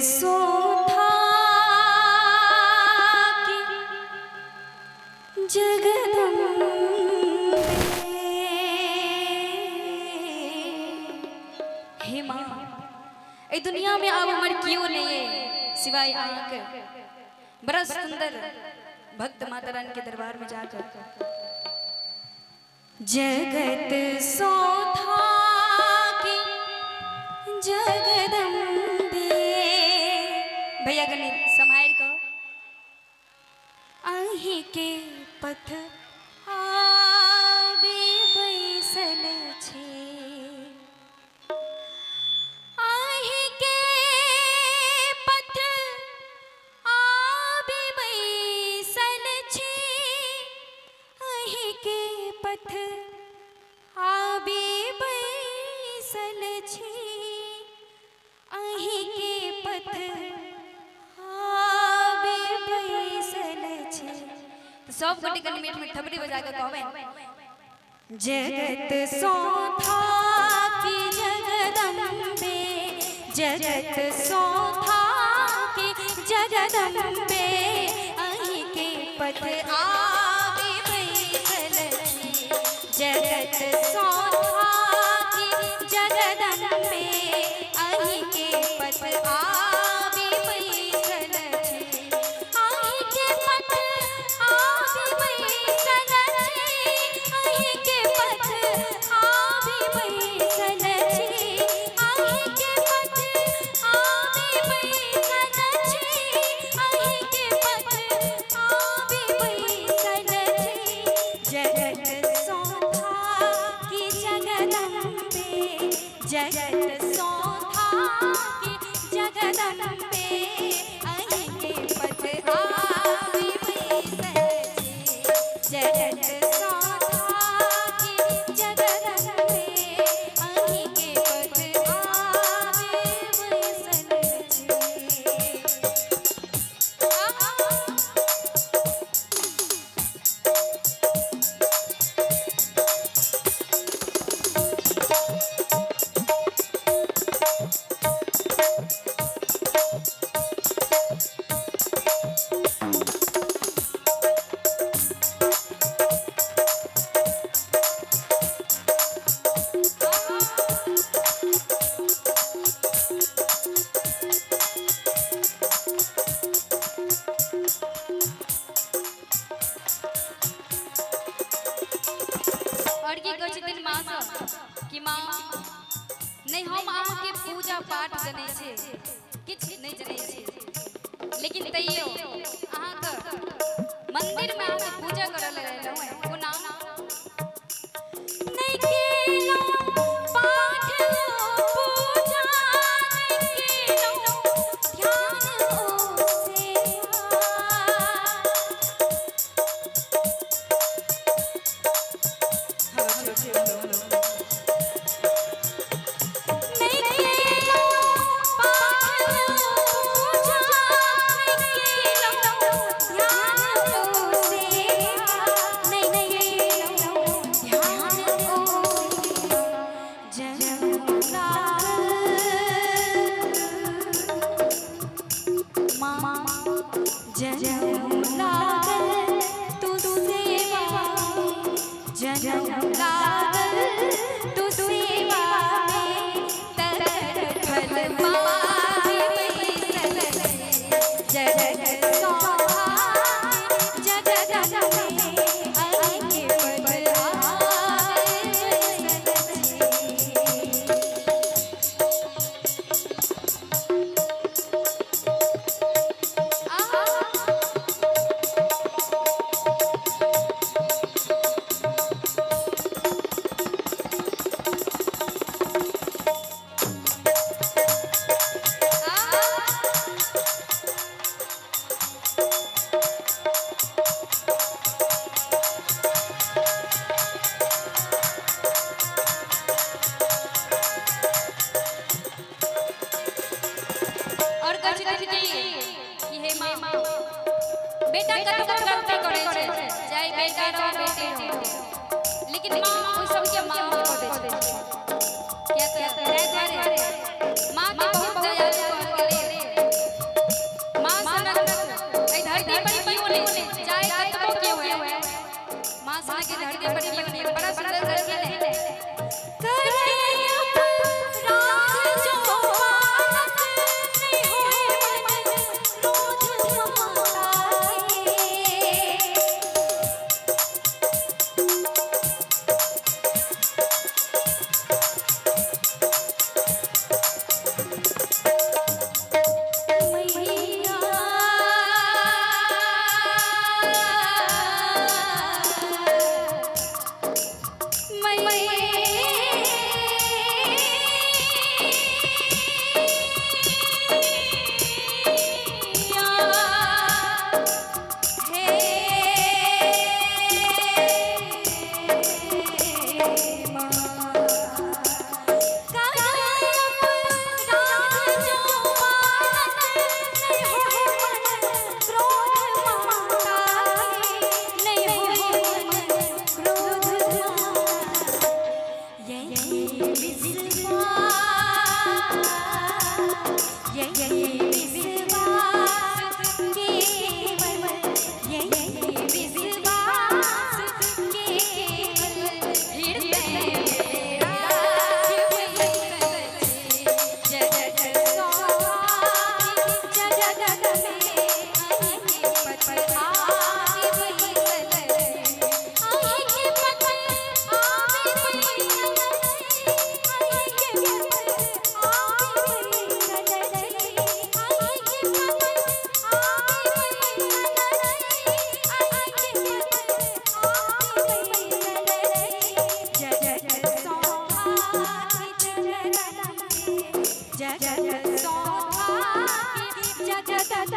सोथा की जगदम्बे। हे माँ, एहि दुनिया में आब हमर केओ नहीं है सिवाय अहाँके। बड़ा सुंदर भक्त माता रानी के दरबार में जाकर जगत सोथा की जगदम्बे। भैया कनि सम्हारि कऽ अहीं के पथ आबे बैसल छी, अहीं के पथ आबे बैसल छी, अहीं के पथ आबे बैसल छी, अहीं के पथ आबे बैसल छी। तऽ सब गोटे कनि मीठ मीठ थपड़ी बजा कऽ कहबै, जगत सोथा की जगदम्बे, जगत सोथा की जगदम्बे, अहीं के पथ आबे बैसल छी। जगत सोथा की जगदम्बे, अहीं के पथ आबे बैसल छी, अहीं के पथ आबे बैसल छी, अहीं के पथ आबे बैसल छी, अहीं के पथ आबे बैसल छी, अहीं के पथ आबे बैसल छी। जगत सोथा की जगदम्बे, जगत सोथा की जगदम्बे, अहीं के पथ आबे बैसल छी। जगत सोथा की जगदम्बे, अहीं के पथ आबे बैसल छी। और की कहै छथिन माँ सँ कि माँ नहि, हम अहाँके पूजा पाठ जनै छी, किछु नहि जनै छी, लेकिन तैयो अहाँके मंदिर में अहाँके पूजा करऽ लए एलहुँ हेँ। कोना नहि केलहुँ पाठ ओ पूजा, नहि केलहुँ ध्यान ओ सेवा। नहि केलहुँ पाठ ओ पूजा, नहि केलहुँ ध्यान ओ सेवा, नहि केलहुँ ध्यान ओ सेवा। जनम लागल माँ, जनम लागल तू सेवा में, जनम लागल तू सेवा में, तकर फल पाबि बैसल छी। जगत सोथा जगदम्बे, अहीं के पथ आबे बैसल छी। आहा। और कहै छथिन कि हे माँ, बेटा कतबो गलती करै छै, चाहे बेटा रहो बेटी रहो, लेकिन माँ ओहि सबके माफ कऽ दै छै। किया तऽ ताहि दुआरे माँ के बहुत दयालु कहल गेलै। यही विश्वास केवल, यही विश्वास केवल, हृदय में राखि बैसल छी। जगत सौभाग्य जगत में अहींके पथ आबि बैसल छी। अहींके पथ आबि बैसल छी। अहींके पथ आबि बैसल छी। अहींके पथ आबि बैसल छी। अहींके पथ आबि बैसल छी। जगत सौभाग्य जगत में, जगत सौभाग्य जगत